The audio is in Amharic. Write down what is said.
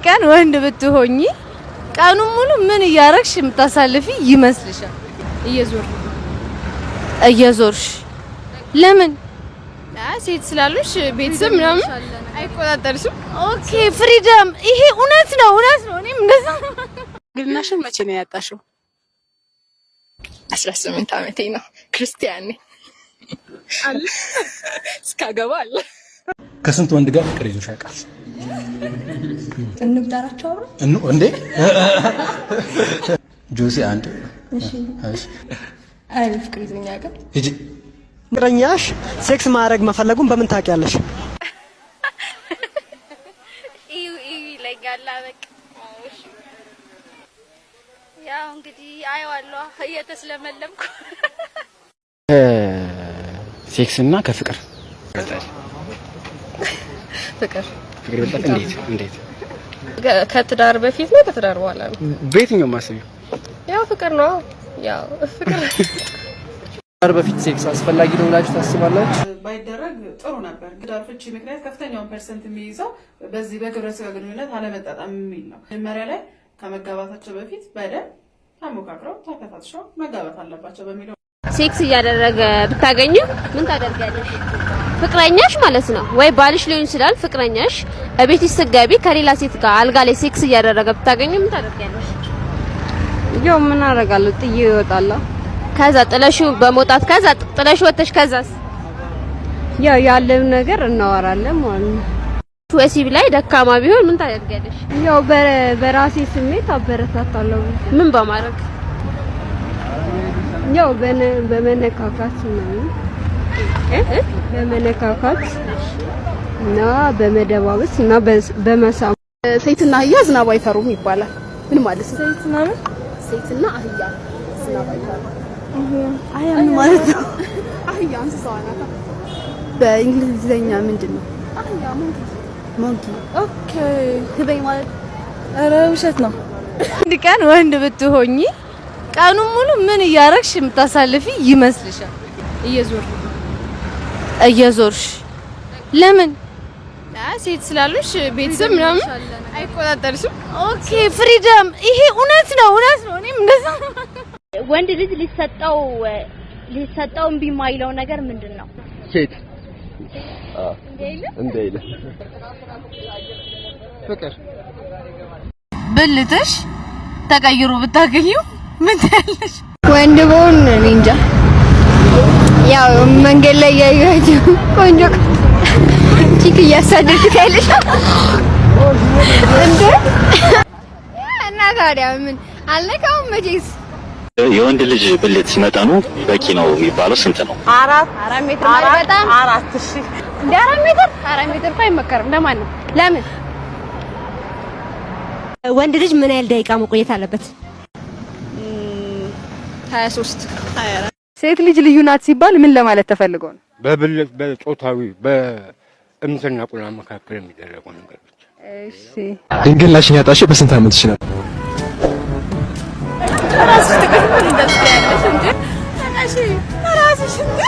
ቀን ወንድ ብትሆኚ ቀኑን ሙሉ ምን እያረግሽ የምታሳልፊ ይመስልሻል? እየዞር እየዞርሽ ለምን? ሴት ስላሉሽ ቤተሰብ ምናምን አይቆጣጠርሽም። Okay, freedom። ይሄ እውነት ነው፣ እውነት ነው። እኔም እንደዛ ነው። ድንግልናሽን መቼ ነው ያጣሽው? 18 ዓመቴ ነው። ክርስቲያን ነኝ። እስካገባ አለ። ከስንት ወንድ ጋር ፍቅር ይዞሽ ያውቃል? እንቁጠራቸው አብረን። እንዴ ጆሲ አንድ፣ እሺ። አይ፣ ፍቅር ይዞኝ አያውቅም። ሂጂ። ፍቅረኛሽ ሴክስ ማድረግ መፈለጉን በምን ታውቂያለሽ? እዩ እዩ ይለኛል። በቃ ያው እንግዲህ አየዋለሁ እየተስለመለምኩ። ሴክስ እና ከፍቅር ይበልጣል? ፍቅር። ፍቅር ይበልጣል። እንዴት እንዴት? ከትዳር በፊት ነው ከትዳር በኋላ ነው? በየትኛው ማሰቢው? ያው ፍቅር ነው። ያው ፍቅር። ከትዳር በፊት ሴክስ አስፈላጊ ነው ብላችሁ ታስባላችሁ? ባይደረግ ጥሩ ነበር። ትዳር ፍቺ ምክንያት ከፍተኛውን percent የሚይዘው በዚህ በግብረ ስጋ ግንኙነት አለመጣጣም የሚል ነው። መጀመሪያ ላይ ከመጋባታቸው በፊት በደንብ ተሞካክረው ተፈታትሸው መጋባት አለባቸው በሚለው። ሴክስ እያደረገ ብታገኙ ምን ታደርጊያለሽ? ፍቅረኛሽ ማለት ነው ወይ ባልሽ ሊሆን ይችላል። ፍቅረኛሽ እቤትሽ ስትገቢ ከሌላ ሴት ጋር አልጋ ላይ ሴክስ እያደረገ ብታገኙ ምን ታደርጊያለሽ? ያው ምን አደርጋለሁ? ጥዬ እወጣለሁ። ከዛ ጥለሽው በመውጣት፣ ከዛ ጥለሽ ወጥተሽ ከዛስ? ያው ያለው ነገር እናወራለን ማለት ነው። ወሲብ ላይ ደካማ ቢሆን ምን ታደርጊያለሽ? ያው በራሴ ስሜት አበረታታለሁ። ምን በማድረግ? ያው በመነካካት ምናምን በመነካካት እና በመደባበስ እና በመሳም። ሴትና አህያ ዝናብ አይፈሩም ይባላል። ምን ማለት ነው? ሴትና ምን? ሴትና አህያ ዝናብ አይፈሩም። አህያ ምን ማለት ነው? አህያ እንስሳዋ ናት። በእንግሊዝኛ ምንድን ነው? አህያ monkey። Monkey, okay። ህበይ ማለት ኧረ ውሸት ነው። አንድ ቀን ወንድ ብትሆኚ ቀኑን ሙሉ ምን እያረግሽ የምታሳልፊ ይመስልሻል? እየዞር እየዞርሽ ለምን? ሴት ስላሉሽ ቤተሰብ ምናምን አይቆጣጠርሽም። Okay, freedom። ይሄ እውነት ነው፣ እውነት ነው። እኔም እንደዛ ነው። ወንድ ልጅ ሊሰጠው እምቢ የማይለው ነገር ምንድን ነው? ሴት እንዴ? ፍቅር። ብልትሽ ተቀይሮ ብታገኙ ምን ትያለሽ? ወንድ ብሆን እኔ እንጃ፣ ያው መንገድ ላይ ያየኋቸው ቆንጆ chick እያሳደድክ ታያለሽ እንዴ? እና ታዲያ ምን አልነካውም መቼስ። የወንድ ልጅ ብልት መጠኑ በቂ ነው የሚባለው ስንት ነው? 4 4 ሜትር ማለት በጣም 4፣ እሺ። እንደ 4 ሜትር፣ 4 ሜትር እኮ አይመከርም ለማንም። ለምን? ወንድ ልጅ ምን ያህል ደቂቃ መቆየት አለበት? 23። ሴት ልጅ ልዩ ናት ሲባል ምን ለማለት ተፈልጎ ነው? በብልት በጾታዊ በእምትና ቁና መካከል የሚደረገው ነገር ብቻ። እሺ። ድንግልናሽን ያጣሽው በስንት ዓመትሽ ነው? ራስሽ ትቆይ ምን እንደምትያለሽ እንዴ? ተነሺ ራስሽ እንዴ?